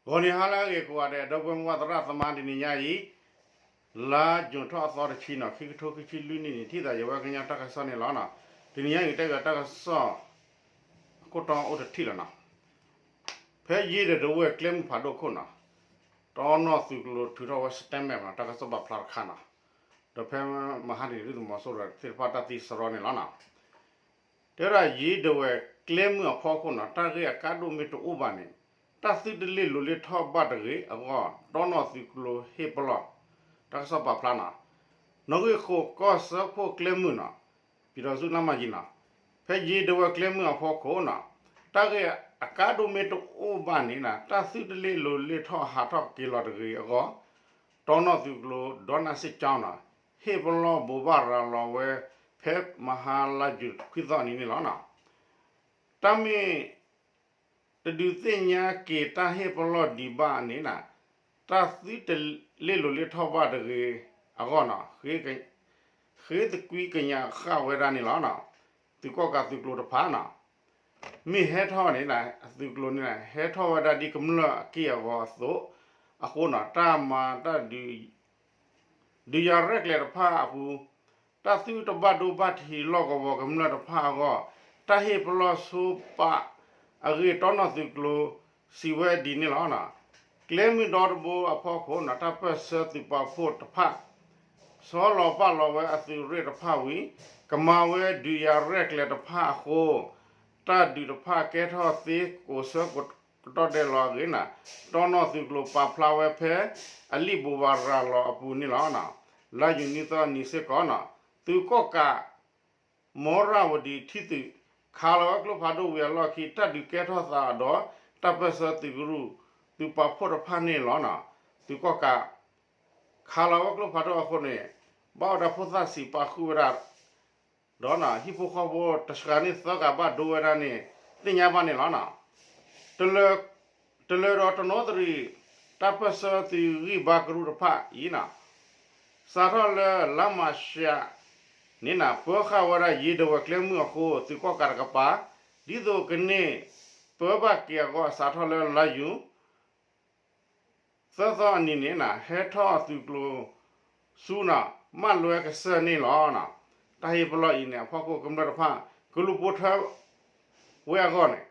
ဂီၤနံၤဟါလၢအဂ့ၤကိးဂၤဒဲး ဒီပုၢ်ဝဲၢ်မုၢ်သရၣ်သမါ တနံၤညါအံၤ လါယူၤထီၣ်အသီတဆံနီၤ ခံကထိခံဆံလွံၢ်နံၣ်န့ၣ် ထံၣ်သးယဝဲကညီတၢ်ကစီၣ်န့ၣ်လီၤနီၤ. တနံၤညါအံၤ ကတဲဘၣ်တၢ်ကစီၣ် အခိၣ်တီအိၣ်တထံၣ်လီၤနီၤ. ဖဲယ့ဒဝဲၢ်ကျဲမုၢ်ဖးဒိၣ်ခိၣ်နီၤ တီနီၢ်သုးကျိၤထုးထီၣ်ဝဲ statement နီၤ တၢ်ကစီၣ်ပာ်ဖျါတခါနီၤ. ဒီးဖဲမဟါတနံၤ ဒုၣ်ဒါသုးမီၤစိရိၤသ့ၣ်တဖၣ်တၢ်သံစရီန့ၣ်လီၤနီၤ. တဲဝဲဒၣ်ယ့ဒဝဲၢ်ကျဲမုၢ်အဖီခိၣ်နီၤ တၢ်ဂ့ၢ်အကါဒိၣ်မ့ၢ်တအိၣ်ဘၣ်န့ၣ် တၢ်သုတလ့ၢ်လိၤလ့ၢ်ထီၣ်ဘၣ်တဂ့ၤအဂီၢ် တီနီၢ်သုးကျိၤဟ့ၣ်ပလီၢ် တၢ်ကစီၣ်ပာ်ဖျါနီၤ. နီၣ်ဂံၢ်ဃိးကီၢ်စၢဖှိၣ်ကျဲမုၢ်နီၤ ပြည်ထောင်စုလမ်းမကြီးနီၤ ဖဲယ့ဒဝဲၢ်ကျဲမုၢ်အဖီခိၣ်နီၤ တၢ်ဂ့ၢ်အကါဒိၣ်မ့ၢ်တအိၣ်ဘၣ်န့ၣ် တၢ်သုတလ့ၢ်လိၤလ့ၢ်ထီၣ်ဟးထီၣ်က့ၤလီၤတဂ့ၤအဂီၢ် တီနီၢ်သုးကျိၤ ဒေါ်နန်းစစ်ကျောင်းနီၤ ဟ့ၣ်ပလီၢ်ဘိးဘၣ်ရၤလီၤဝဲ ဖဲမဟါလါယူၤခွံသီအနံၤန့ၣ်လီၤနီၤ. တၢ်မ့ၢ် တဒုးသ့ၣ်ညါက့ၤတၢ်ဟ့ၣ်ပလီၢ်ဒံးဘၣ်န့ၣ်နီၤ တၢ်သုတလ့ၢ်လိၤလ့ၢ်ထီၣ်ဘၣ်တဂ့ၤအဂီၢ်နီၤ ဃ့သကွံကညးဃာ်ဝဲဒၣ်န့ၣ်လီၤနီၤ. သုးကီၣ်ကးသုးကျိၤတဖၣ်နီၤ မ့ၢ်ဟဲထီၣ်န့ၣ် သုးကျိၤန့ၣ် ဟဲထီၣ်ဝဲဒၣ်ဒ်ကမျၢၢ်အက့ၢ်အဂီၤအသိး အဃိနီၤ တၢ်မၤတၢ်ဒုး ဒုးယၤရဲၣ်ကျဲၤတဖၣ်အပူၤ တၢ်သုတဘၣ်ဒိဘၣ်ထံးလီၢ်ကဝီၤကမျၢၢ်တဖၣ်အဂီၢ် တၢ်ဟ့ၣ်ပလီၢ်ဆိပာ်အဂ့ၢ် တီနီၢ်သုးကျိၤ စံးဝဲဒ်န့ၣ်လီၤ. ကျဲမုၢ်ဒီတဘိအဖီခိၣ်နီၤ တၢ်ပၢၢ်ဆၢသုးပာ်ဖှိၣ်တဖၣ် ဆီလီၤပာ်လီၤဝဲအသုးရ့ၣ်တဖၣ်ဝံၤ ကမၤဝဲဒုးယၤရဲၣ်ကျဲၤတဖၣ်အဃိ တၢ်ဒုးတဖၣ်ကဲထီၣ်သ့ကိးဆၢကတီၢ်ဒဲးလီၤအဂ့ၢ်နီၤ တီနီၢ်သုးကျိၤပာ်ဖျါဝဲဖဲ အလံာ်ဘိးဘၣ်ရၤလီၤအပူၤန့ၣ်လီၤ. လါယူၤနံၣ်သီနံၤစ့ၢ်ကီးနီၤ သုးကီၣ်ကး မီရၣ်ဝတံၤထံသုး ခးလီၤဝဲကျိဖးဒိၣ်ဝံၤအလီၢ်ခံ တၢ်ဒုးကဲထီၣ်သးဒီး တၢ်ပၢၢ်ဆၢသုးကရူၢ် သုးပာ်ဖှိၣ်တဖၣ်န့ၣ်လီၤ. သုးကီၣ်ကး ခးလီၤဝဲကျိဖးဒိၣ်အဃိန့ၣ် ဘၣ်ဝဲဒၣ်ဖိသၣ်စံးပာ်ဃုာ်ဝဲဒၣ် ဒီး ဟံၣ်ဖိဃီဖိတစှၤန့ၢ်သၢကးဘၣ်ဒိဝဲဒၣ်န့ၣ် သ့ၣ်ညါဘၣ်န့ၣ်လီၤ. တလၢၤဒီးတနီသရံၣ် တၢ်ပၢၢ်ဆၢသုးဂံၢ်ဘါကရူၢ်တဖၣ်အံၤနီၤ စးထီၣ်လၢလါမၢ်ၡးန့ၣ်နီၤ ပၢဃာ်ဝဲဒၣ်ယ့ဒဝဲၢ်ကျဲမုၢ်အဃိ သုးကီၣ်ကးတကပၤ ဒ်သိးကန့ၢ်ပၢဘၣ်က့ၤအဂီၢ် စးထီၣ်လၢလါယူၤ သၢသီအနံၤန့ၣ်နီၤ ဟဲထီၣ်သုးကျိၤဆူနီၤ မၢ်လွဲကစၢၢ်န့ၣ်လီၤ. တၢ်ဟ့ၣ်ပလီၢ်အံၤန့ၣ် အဖီခိၣ်ကမျၢၢ်တဖၣ် ကလူၤပိာ်ထွဲဝဲအဂီၢ်န့ၣ်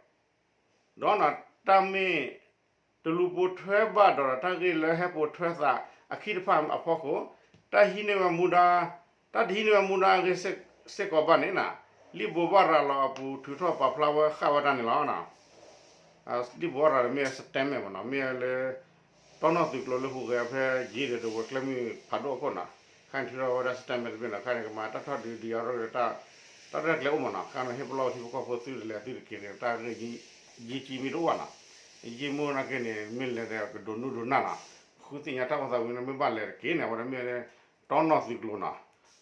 ဒီးနီၤ တၢ်မ့ၢ်တလူၤပိာ်ထွဲဘၣ်ဒီး တၢ်ဂ့ၢ်လၢဟဲပိာ်ထွဲသးအခံတဖၣ်အဖီခိၣ် တၢ်ဟံးန့ၢ်ဝဲမူဒါ တၢ်တဟံးန့ၢ်ဝဲမူဒါအဂ့ၢ်စ့ၢ်ကီးဘၣ်န့ၣ်နီၤ လံာ်ဘိးဘၣ်ရၤလီၤအပူၤ ထုးထီၣ်ပာ်ဖျါဝဲဃာ်ဝဲဒၣ်န့ၣ်လီၤ. လံာ်ဘိးဘၣ်ရၤလီၤမ့ၢ် statement မ့ၢ်နီၤ မ့ၢ်လၢ တီနီၢ်သုးကျိၤလၢဟူးဂဲၤဖဲယ့ၣ်ဒီးဝဲၤကျဲမုၢ်ဖးဒိၣ်အခိၣ်နီၤ ခဲအံၤထုးထီၣ်ဝဲဒၣ် statement တဘ့ၣ်နီၤ ခဲအံၤန့ၣ် ကမၤတၢ်ထီၣ်ဒုး ဒုးယၤရဲၣ်ကျဲၤ တၢ်ရဲၣ်ကျဲၤအိၣ်မးနီၤ ခဲအံၤန့ၣ်ဟ့ၣ်ပလီၢ်ဟံၣ်ဖိဃီဖိသုတလဲၤသုတက့ၤန့ၣ် တၢ်ဂ့ၢ်ယံာ်ကံမ့ၢ်တအိၣ်ဘၣ်နီၤ ယံာ်မ့ၢ်နာ်က့န့ၣ် မ့ၢ်လဲၤဒီးကဒိးနုာ်ဒိးနၢ်နီၤ ဃုသ့ၣ်ညါတၢ်အိၣ်သးဝံၤန့ၣ် မ့ၢ်ဘၣ်လဲၤတက့ၤန့ၣ် အဝဲဒၣ်မ့ၢ် တီနီၢ်သုးကျိၤနီၤ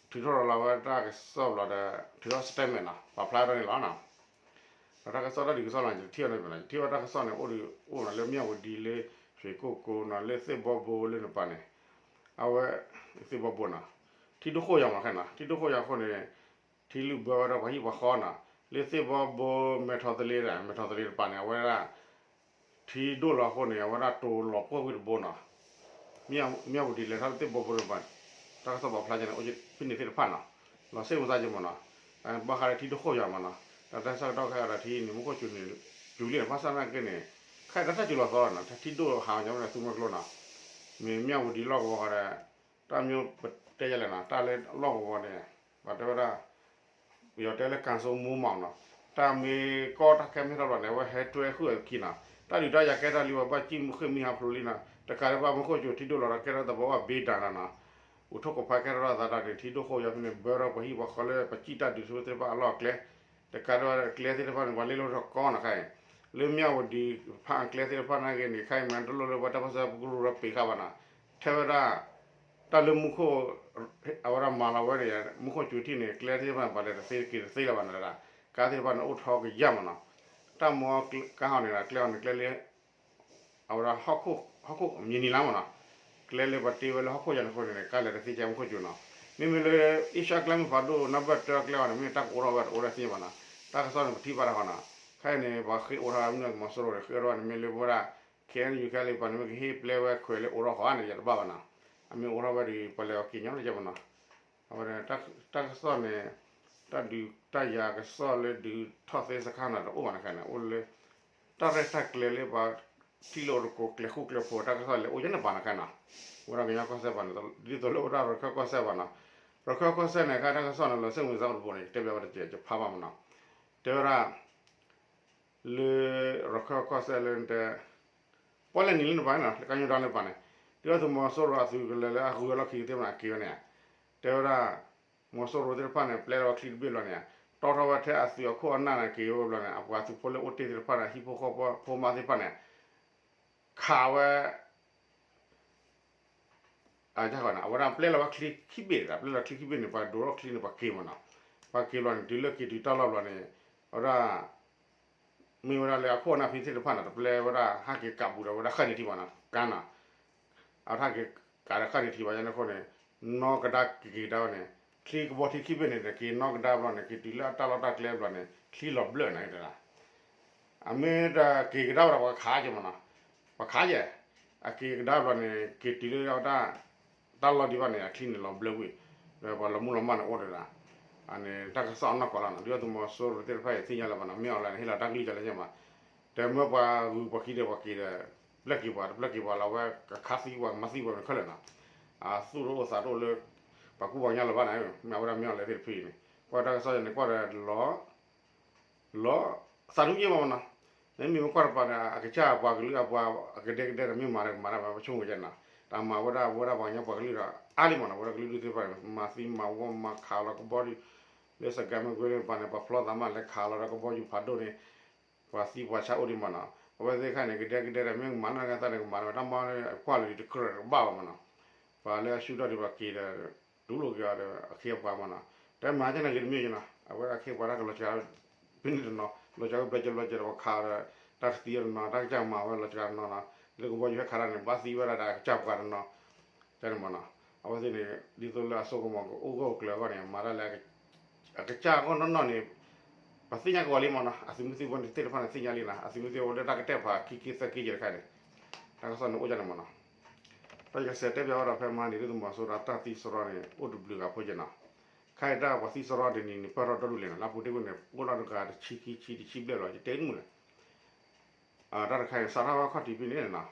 ထုးထီၣ်ရၤလီၤဝဲတၢ်ကစီၣ်ဘျီဒီး ထုးထီၣ် statement နီၤ ပာ်ဖျါထီၣ်န့ၣ်လီၤ. ဒီးတၢ်ကစီၣ်တၢ်ဒုးကစီၣ်လီၤ ယထံၣ်အီၤန့ၣ် ယထံၣ်ဝဲတၢ်ကစီၣ်န့ၣ် အိၣ်ဒီးအိၣ်နီၤ လၢမၠၣ်ဝတံၤလၢ ရွှေကုက္ကိုနီၤ လၢသ့ၣ်ဘီဘိလၢနပၤန့ၣ် အဝဲ သ့ၣ်ဘီဘိနီၤ ထံဒိၣ်ဃိၣ်ယၤမးခဲနီၤ ထံဒိၣ်ဃိၣ်ယၤအဃိန့ၣ် ထံလုၢ်ဘၢဝဲဒၣ်ပှၤဟံၣ်ပှၤဃီနီၤ လၢသ့ၣ်ဘီဘိမဲာ်ထီၣ်သလ့ မဲာ်ထီၣ်သလ့တပၤန့ၣ် အဝဲဒၣ် ထံဒိၣ်လီၤအဃိန့ၣ် အဝဲဒၣ်တိၤလီၤပှီၢ်ကွံာ်တဘိနီၤ မၠၣ်ဝတံၤလဲၤထီၣ်လၢသ့ၣ်ဘီဘိတပၤ တၢ်ကစီၣ်ပာ်ဖျါကဲန့ၣ် အိၣ်ဖဲန့ၣ်သ့ၣ်တဖၣ်နီၤ လီၤစ့ၢ်ကီးသးက့မးနီၤ ဘၣ်ဃးဒီးထံဒိၣ်ဃိၣ်ယၤမးနီၤ တၢ်တၢ်ဆၢကတီၢ်ခဲအံၤဒီးထံန့ၣ် မူခိၣ်စူၤန့ၣ် စူၤလံ ဘၣ်ဆၣ်သနာ်က့န့ၣ် ခဲအံၤတၢ်စူၤလီၤသီနီၤ ထံဒိၣ်ဟးညါဝဲဒၣ်သူမွဲကျိနီၤ မ့ၢ်မၠၣ်ဝတံၤလီၢ်ကဝီၤဒီး တၢ်မ့ၢ်ပတဲယလဲၣ်နီၤ တၢ်လၢလီၢ်ကဝီၤန့ၣ် ပှၤတဲဝဲဒၣ် ပယီၤတဲလၢ ကံဆိုးမိုးမှောင် နီၤ တၢ်မ့ၢ်ကီတၢ်ခဲမ့ၢ်ထီၣ်ဘျီန့ၣ် အဝဲဟဲတွဲဃုာ်အခံနီၤ တၢ်ဒုးတၢ်ယၤကဲထီၣ်လံ ပှၤဘၣ်စံၣ်မုၢ်ဃ့ၢ်မုၢ်ဟါဖျိးလံနီၤ တကးဒံးဘၣ် မူခိၣ်စူၤထံဒိၣ်လီၤဒီး ကဲထီၣ်သဘီဘၣ်ဘ့ဒၣ်နီၤနီၤ အိၣ်ထီၣ်ကဖးကဲထီၣ်သးဒီးန့ၣ် ထံဒိၣ်ဃိၣ်ယၤဖဲန့ၣ် ဘၢထီၣ်ပှၤဟံၣ်ပှၤဃီလၢပစံၣ်တၢ်ဒုးဆူသ့ၣ်တဖၣ်အလီၢ်အကျဲ တကးဒံးဘၣ်ကျဲသ့ၣ်တဖၣ်န့ၣ် ပှၤလ့လိာ်ထီၣ်ကီနီၤ ခဲအံၤ လၢမၠၣ်ဝတံၤဖၣ်အကျဲသ့ၣ်တဖၣ်နာ်က့န့ၣ် ခဲအံၤမ့ၢ်တလိၣ်လၢပှၤတၢ်ပၢၢ်ဆၢပကရူၢ်ဒီးပ့ၤဃာ်ဘၣ်နီၤ ထဲဝဲဒၣ် တၢ်လၢမူခိၣ် အဝဲဒၣ်မၤလီၤဝဲန့ၣ် မူခိၣ်စူၤထံၣ်န့ၣ် ကျဲသ့ၣ်တဖၣ်န့ၣ် ပှၤလဲၤတသ့က့ၤတသ့လၢၤဘၣ်နီၤ ကါသ့ၣ်တဖၣ်န့ၣ် အိၣ်ထီၣ်ကယၢ်မးနီၤ တၢ်မ့ၢ်ကါဟီန့ၣ် ကျဲအီၤန့ၣ် ကျဲလၢ အဝဲဒၣ် ဟီၣ်ခိၣ် ဟီၣ်ခိၣ်မံၤနံၤလါမးနီၤ ကျဲလၢပှၤတ့ဝဲလၢဟီၣ်ခိၣ်ယၤန့ၣ်အဃိန့ၣ် ကါလဲၤတသ့ကဲမူခိၣ်စူၤနီၤ မ့မ့ၢ်လၢ အ့ရှါကျဲမုၢ်ဖးဒိၣ် နဘၢၣ်တၢကျဲအီၤန့ၣ် မ့ၢ်တၢ်ကအိၣ်ထီၣ်ဝဲတအိၣ်ဒၣ်သ့ဘၣ်နီၤ တၢ်ကစီၣ်န့ၣ် ပထံၣ်ဘၣ်တၢ်ဃီနီၤ ခဲအံၤန့ၣ် ပှၤဃ့အိၣ်ထီၣ်မ့ၢ်မီၤစိရိၤန့ၣ် ဃ့အိၣ်ထီၣ်န့ၣ် မ့ၢ်လၢပဝဲဒၣ် ခဲအံၤ ယူၤခဲလၢပှၤန့ၣ် မ့ၢ်ကဟ့ၣ်ပျဲဝဲခွဲးလၢအိးထီၣ်ဃီန့ၣ် ယတဘၣ်ဘၣ်နီၤ. အမ့ၢ်အိးထီၣ်ဝဲဒီး ပှၤလဲၤအီၤက့ၤညီလၢယဲမနီၤ. အဝဲဒၣ် တၢ်ကစီၣ်န့ၣ် တၢ်ဒုးတၢ်ယၤကစီၣ်လၢဒုးထီၣ်သ့စခါန့ၣ် တအိၣ်ဘၣ်နခါန့ၣ် အိၣ်လၢ တၢ်ရဲၣ်တၢ်ကျဲၤလၢပှၤထံၣ်လိာ်တကိး ကျဲၤဃူကျဲၤဖိးတၢ်ကစီၣ်လၢအိၣ်ယဲန့ၣ်ဘၣ်နခါနီၤ. ဝဲဒၣ်ကညီကီၢ်စဲၣ်ဘၣ်န့ၣ် ဒ်သိးလၢအိၣ်ဒၣ်ရခၢၣ်ကီၢ်စဲၣ်ဘၣ်နီၤ. ရခၢၣ်ကီၢ်စဲၣ်န့ၣ် အခါတၢ်ကစီၣ်န့ၣ် လီၤစ့ၣ်မုာ်စးအိၣ်တဘိန့ၣ် တဲဘၣ်ဝဲတကဲး ယဖးဘၣ်မနီၤ. တဲဝဲဒၣ် လၢရခၢၣ်ကီၢ်စဲၣ်လၢတဲ ပီၣ်လဲၣ်နံၤလၢနပၤန့ၣ်နီၤ လၢကညီဒီလၢပၤန့ၣ် ဒုၣ်ဒါသုးမီၤစိရိၤအသုးကလၢၤလၢအဂုၤအလီၢ်ခံကသ့ၣ်မနီၤ အက့ၤဝဲန့ၣ် တဲဝဲဒၣ် မီၤစိရိၤသ့ၣ်တဖၣ်န့ၣ် ပျဲလီၤဝဲချံတဘ့ၣ်ဘျီန့ၣ် တီထီၣ်ဝဲထဲအသုးအခိၣ်အနၢ်န့ၣ် က့ၤဝဲဘျီန့ၣ် အပှၤသုးဖိလၢအိၣ်တ့ၢ်သ့ၣ်တဖၣ်န့ၣ် ဟံၣ်ဖိဃီဖိဖိမါသ့ၣ်တဖၣ်န့ၣ် ခးဝဲ အဝဲဒၣ်ပျဲလီၤဝဲချံခံဘ့ၣ် ပျဲလီၤချံခံဘ့ၣ်န့ၣ် ပှၤဒိးထီၣ်ချံန့ၣ် ပှၤက့ၤမနီၤ. ပှၤက့ၤဘျီန့ၣ် တုၤလၢက့ၤတုၤတၢ်လီၢ်ဘျီန့ၣ် အဝဲဒၣ် မ့ၢ်ဝဲဒၣ်လၢအခိၣ်အနၢ်ဖဲသ့ၣ်တဖၣ်န့ၣ် တပျဲဝဲဒၣ်ဟးက့ၤကးဘူးဒီးဝဲဒၣ်ဃၣ်န့ၢ်ထံဘၣ်နီၤ ကါနီၤ အဝဲဟးက့ၤကးဒီးဃၣ်န့ၢ်ထံဘၣ်ယဲန့ၣ်အဃိန့ၣ် နီၣ်ကဒါက့ၤကဒါဝဲန့ၣ် ချံကဘီထံခံဘ့ၣ်န့ၣ် က့ၤနီၣ်ကဒါဘျီန့ၣ် က့ၤတုၤလၢအတၢ်လီၢ်တၢ်ကျဲဘျီန့ၣ် ချံလီၤဘျၢၣ်န့ၣ်တဲဒၣ် အမ့ၢ်တက့ၤကဒါဝဲဒၣ်ပှၤခးက့ၤမနီၤ ပှၤခးက့ၤ အက့ၤကဒါဘျီန့ၣ် က့ၤတုၤလၢအတၢ် တၢ်လီၢ်ဒံးဘၣ်န့ၣ် အချံန့ၣ်လီၤဘျၢၣ်ဝံၤ ဒီးပှၤလီၤမူလီၤမၢ်န့ၣ်အိၣ်တဒၣ် အန့ၣ် တၢ်ကစီၣ်အနီၢ်ကီၢ်လီၤနီၤ ဒုၣ်ဒါသုးမီၤစိရိၤသ့ၣ်တဖၣ်အံၤသ့ၣ်ညါလၢၤဘၣ်နီၤ မ့ၢ်အီၤလၢန့ၣ် ဟ့ၣ်လီၤတၢ်ကလုၢ်ကလၢညါမး တမ့ၢ်ပှၤဂုၤပှၤခံဒီးပှၤက့ၤဒီး ပျဲက့ၤပှၤ တပျဲက့ၤပှၤလီၤ အဝဲကခးသံပှၤမၤသံပှၤန့ၣ်ခဲလၢာ်နီၤ အသူၣ်တအိၣ်သးတအိၣ်လၢ ပှၤကူပှၤကညီလၢၤဘၣ်န့ၣ် မ့ၢ်အဝဲဒၣ်မ့ၢ်အီၤလၢသ့ၣ်တဖုအံၤန့ၣ် ကွၢ်တၢ်ကစီၣ်န့ၣ် ကွၢ်ဒီးလီၤ လီၤ သးဒူယဲၢ်မးမနီၤ, မ့မ့ၢ်မ့ၢ်ကွၢ်တပၤဒီး အကစၢ်ပှၤကလုာ်အပှၤအကဒဲကဒဲဒီး မ့ၢ်မၤဒီးကမၤတၢ်ဘၣ် ပဆိကမိၣ်ကဲနီၤ, တၢ်မၤဝဲဒၣ် ဝဲဒၣ်ပှၤကညီပှၤကလုာ်ဒီးအါလံမနီၤ, ဝဲဒၣ်ကလုာ်ဒူၣ်သ့ၣ်တဖၣ်န့ၣ် မၤသံမၤဝီမၤခးလီၤကဘီယူၤ, လၢစကဲမ့ၢ်ကွ့န့ၣ်တပၤန့ၣ် ပှၤဖျီသးမးလဲၤခးလီၤဒီးကဘီယူၤဖးဒိၣ်န့ၣ်, ပှၤသံပှၤဆါအိၣ်ဒံးမနီၤ, အဝဲသ့ၣ်တခါန့ၣ် ကဒဲကဒဲဒီး မ့ၢ်မၤနီၢ်ကသးန့ၣ် ကမၤတၢ်ဘၣ် တၢ်မၤန့ၣ် ကွၢ်လၢတကြၢးတဘၣ်ဘၣ်မနီၤ, ပှၤလၢအဆူၣ်ထီၣ်ဒံးပှၤက့ၤဒီး တူၢ်လိာ်က့ၤအီၤဒီးအခ့အပှၤမနီၤ, တဲမၤကဲန့ၣ်ဂ့ၤတမ့ၢ်က့နီၤ, အဝဲဒၣ်အခ့အပှၤတၢ်ကလီၤစှၤ ဖဲန့ၣ်တနီၤ လီၤစှၤဝဲဘျီကၠီဘျီကၠီဒီးပှၤခးဒီး တၢ်တသံအီၤတနီၤ တၢ်ကစၢ်မၤဝဲလီၤစှၤတနီၤနီၤ, လၢကဘီယူၤဟဲခးတၢ်န့ၣ် ဘၣ်သံဝဲဒၣ်ဒီးအကစၢ်ပှၤတနီၤ, ကန့ၣ်မနီၤ, အဝဲသ့ၣ်န့ၣ် ဒ်သိးလၢအစိကမီၤကအိၣ်ဂၢၢ်အိၣ်ကျၢၤအဂီၢ်န့ၣ် မၤတၢ်လၢ အကစၢ်အဂီၢ်နီၢ်နီၢ်န့ၣ် ပှၤသ့ၣ်ညါကဝီၤလံမနီၤ, အသုးမုၢ်သံၣ်ဘိန့ၣ်သ့ၣ်တဖၣ်န့ၣ်သ့ၣ်ညါလံနီၤ, အသုးမုၢ်သံၣ်ဘိလၢတၢ်ကတဲာ်ဖးခံက့သၢက့ယဲၢ်တခါန့ၣ်, တၢ်ကစီၣ်န့ၣ်အိၣ်ဒၣ်န့ၣ်မနီၤ, တၢ်ယကစဲးတဲပၠးဝဲဒီးဖဲမဟါန့ၣ် ဒုၣ်ဒါသုးမီၤစိရိၤတၢ်သံစရီန့ၣ် အိၣ်တဘျုးဂၤဖိက့နီၤ, ခဲအံၤတၢ်ပှၤသံစရီတနံၤန့ၣ် ပၢၢ်ထီၣ်ဒီဒူၣ်လဲၣ်နီၤ, လၢပူၤတ့ၢ်ကွံာ်န့ၣ် အိၣ်လီၤတဂၤတဆံခံဆံတဆံဘျဲၣ်လီၤ ယတဲမုၢ်လဲၣ် တၢ်တခါအံၤ စးထီၣ်ဝဲခီၣ်ထံးဖဲန့ၣ်နီၤ,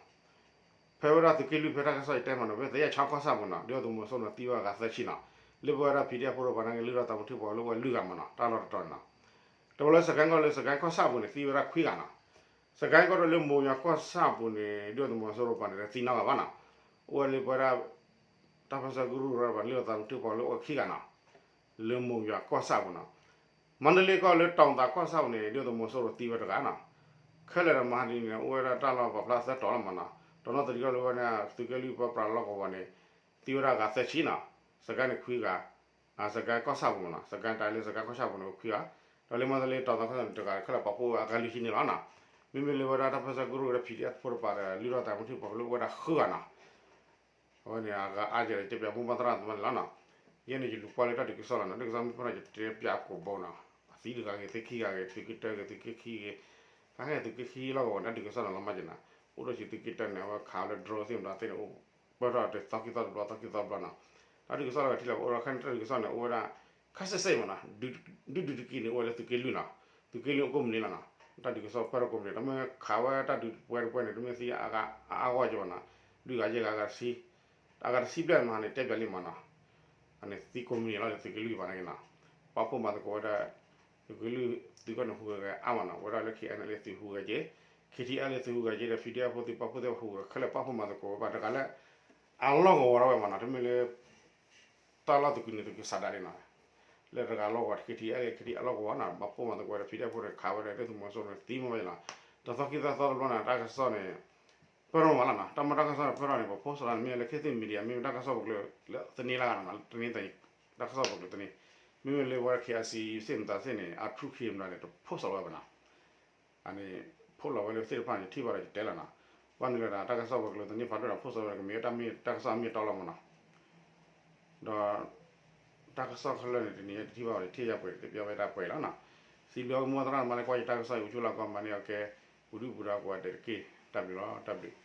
ဖဲဝဲဒၣ်သုးက့လွံၢ်ဖဲတၢ်ကစီၣ်ယတဲမနီၤ, ဖဲသယဲၢ်ချီကီၢ်ဆၣ်ပူၤနီၤ, ဒုၣ်ဒါသုးမီၤစိရိၤန့ၣ်သံဝဲအဂၤသၢဆံနီၤ, လၢပဝဲဒၣ် PDF ဖိတပၤန့ၣ်ကလုၢ်ထီၣ်သးမုၢ်ထံၣ်ပှၤကလုာ်ဝဲလွံၢ်ဂၤမနီၤ, တၢ်လီၢ်တတီၤန့ၣ်နီၤ, တဝဲလၢစကဲကီၢ်လၢစကဲကီၢ်ဆၣ်ပူၤန့ၣ် သံဝဲဒၣ်ခွံဂၤနီၤ, စကဲကီၢ်ဒီးလၢမိၢ်ယွၤကီၢ်ဆၣ်ပူၤန့ၣ် ဒုၣ်ဒါသုးမီၤစိရိၤတပၤန့ၣ် သံနီတဂၤဘၣ်နီၤ, အိၣ်ဝဲလၢပဝဲဒၣ် တၢ်ပၢၢ်ဆၢကရူၢ်ကရၢတပၤ ကလုၢ်ထီၣ်သးမုၢ်ထံၣ်ပှၤကလုာ်အိၣ်ခံဂၤနီၤ, လၢမိၢ်ယွၤကီၢ်ဆၣ်ပူၤနီၤ, မါတလ့ကီၢ်လၢတီၤသးကီၢ်ဆၣ်ပူၤန့ၣ် ဒုၣ်ဒါသုးမီၤစိရိၤသံဝဲတဂၤနီၤ, ခဲလၢာ်ဒီးမဟါတနံၤန့ၣ် အိၣ်ဝဲဒၣ်တၢ်လီၢ်ပာ်ဖျါသၢတီၤလီၤမနီၤ, တီၤနီၢ်သရံးကီၢ်လၢဝဲန့ၣ် သုးက့လွံၢ်ပၢပြးလီၢ်ကဝီၤန့ၣ် သံဝဲဒၣ်အဂၤသၢဆံနီၤ, စကဲန့ၣ်ခွံဂၤ, စကဲကီၢ်ဆၣ်ပူၤမနီၤ, စကဲတၢ်လၢစကဲကီၢ်ဆၣ်ပူၤန့ၣ်ခွံဂၤ, ဒီးလၢမါတလ့တီၤသးကီၢ်ဆၣ်န့ၣ်တဂၤ ခဲလၢာ်ပာ်ဖှိၣ်အဂၤလွံၢ်ဆံန့ၣ်လီၤနီၤ, မ့မ့ၢ်လၢဝဲဒၣ်တၢ်ပၢၢ်ဆၢကရူၢ်ဒီး PDF ဖိတပၤဒီး ကလုၢ်ထီၣ်သးမုၢ်ထံၣ်ပှၤကလုာ်အိၣ်ဝဲဒၣ်ဃုဂၤနီၤ အဝဲန့ၣ်အဂၤအါယဲၢ်ဒီး ယတဲပၠးမိၢ်ပၢ်သရၣ်သမါန့ၣ်လီၤနီၤ, ယဲန့ၣ်ယလူၤကွၢ်လၢတၢ်ဒုးကစီၣ်လီၤနီၤ, တၢ်ဒုးကစီၣ်မ့ၢ်ဖဲဒီးယတဲပၠးကိးဘိနီၤ, အသံတဂၤဂ့ၤ သ့ၣ်ခံဂၤဂ့ၤ သုးက့တၢဂ့ၤ သုးက့ခံဂ့ၤ, ဖဲန့ၣ်သုးက့ခံလီၢ်ကဝီၤန့ၣ် တၢ်ဒုးကစီၣ်န့ၣ်လီၤမးက့နီၤ, အိၣ်ဒီးဆံးသုးက့တၢန့ၣ် အဝဲခးဝဲလၢ drone သ့ၣ်မတၤသ့ၣ်န့ၣ် အိၣ်ပၢၢ်ထီၣ်တသီခံသီတဘျီ သီခံသီတဘျီနီၤ, တၢ်ဒုးကစီၣ်လီၤကထံၣ်လီၤ ပအိၣ်ဒီးခဲန့ၣ် တၢ်ဒုးကစီၣ်န့ၣ် အိၣ်ဝဲဒၣ် ခါဆ့ဆ့မနီၤ, ဒုးဒုးဒုးတက့ၢ်န့ၣ် အိၣ်ဝဲလၢသုးက့လွံၢ်နီၤ, သုးက့လွံၢ်အိၣ်ကိးမုၢ်နံၤလီၤနီၤ, တၢ်ဒုးကစီၣ်ပၢၢ်ထီၣ်ကိးမုၢ်နံၤ တမ့ၢ်ခးဝဲတၢ်ဒုးပှဲၤတပှဲၤန့ၣ် တမ့ၢ်သံအါအါဂီၢ်က့ဘၣ်နီၤ, လွံၢ်ဂၤယဲၢ်ဂၤ အဂၤတဆံ, အဂၤတဆံဘျဲၣ်မဟါန့ၣ် တဲပၠးလံမနီၤ, အန့ၣ်သံကိးမုၢ်နံၤလီၤ သုးက့လွံၢ်ဘၣ်န့ၣ်က့နီၤ, ပာ်ဖှိၣ်မၤသကိးဝဲဒၣ် သုးက့လွံၢ်သုးကီၢ်န့ၣ်ဟူးဂဲၤဂဲၤအါမနီၤ, ဝဲဒၣ်လၢ KNLA သုးဟူးဂဲၤက့, KTLA သုးဟူးဂဲၤက့ဒီး PDF ဖိသုးပာ်ဖှိၣ်သ့ၣ်ဟူးဂဲၤခဲလၢာ် ပာ်ဖှိၣ်မၤသကိးဝဲဘၣ်တဂၤလၢ အလီၢ်ကဝီၤထီၣ်ဝဲမနီၤ, တမ့ၢ်လၢ တၢ်လီၢ်သကုၤန့ၣ်သကုၤဆးဒးန့ၣ်နီၤ, လၢတဂၤလီၢ်ကဝီၤ KTLA KTLA အလီၢ်ကဝီၤနီၤ, ပာ်ဖှိၣ်မၤသကိးဝဲဒီး PDF ဖိန့ၣ် ခးဝဲဒီး ဒုၣ်ဒါသုးမီၤစိရိၤန့ၣ် သံမ့ၢ်ဝဲနီၤ, တသီခံသီသီတဘျီန့ၣ် တၢ်ကစီၣ်န့ၣ် ပၢၢ်ထီၣ်မးလီၤနီၤ, တၢ်မ့ၢ်တၢ်ကစီၣ်န့ၣ် ပၢၢ်ထီၣ်န့ၣ် ပဖိစီၤလီၤန့ၣ် မ့ၢ်လၢ ခေတ်သစ် Media မ့ၢ်တၢ်ကစီၣ်ပူၤကျိၤလၢသန့လၢဂၤနီၤ, တန့သ့ၣ် တၢ်ကစီၣ်ပူၤကျိၤသန့, မ့မ့ၢ်လၢဝဲ KIC သ့ၣ်မတၤသ့ၣ်န့ၣ် အထူး K မတၤန့ၣ် တဖိစီၤလီၤဝဲဘၣ်နီၤ, အန့ၣ် ဖိလီၤဝဲလၢသ့ၣ်တဖၣ်န့ၣ် ထံၣ်ဘၣ်ဒီးယတဲလီၤနီၤ, ဘၣ်မနုၤလဲၣ်ဒီး တၢ်ကစီၣ်ပူၤကျိၤသန့ဖးဒိၣ်ဒီး ဖိစီၤလီၤဝဲကမ့ၢ်ဝဲတၢ်မ့ၢ်တၢ်ကစီၣ်အမ့ၢ်အတီလီၤမးနီၤ, ဒီး တၢ်ကစီၣ်ခဲလၢာ်န့ၣ် တနံၤအံၤတထံၣ်ဘၣ်ဝဲဒီး ထံၣ်ယၤပှဲၤ တပျီဝဲဒၣ်ပှဲၤလီၤနီၤ, စံးဘျုးမိၢ်သရၣ်မၤလၢကွၢ်ယတၢ်ကစီၣ် ယအိၣ်ဆူၣ်လီၤကီးမၤန့ၢ်အီၤကဲ ပူၤဒုၣ်ပူၤဒါကိးဂၤဒဲးတက့ၢ်. တၢ်ဘျုးလီၤ တၢ်ဘျုး.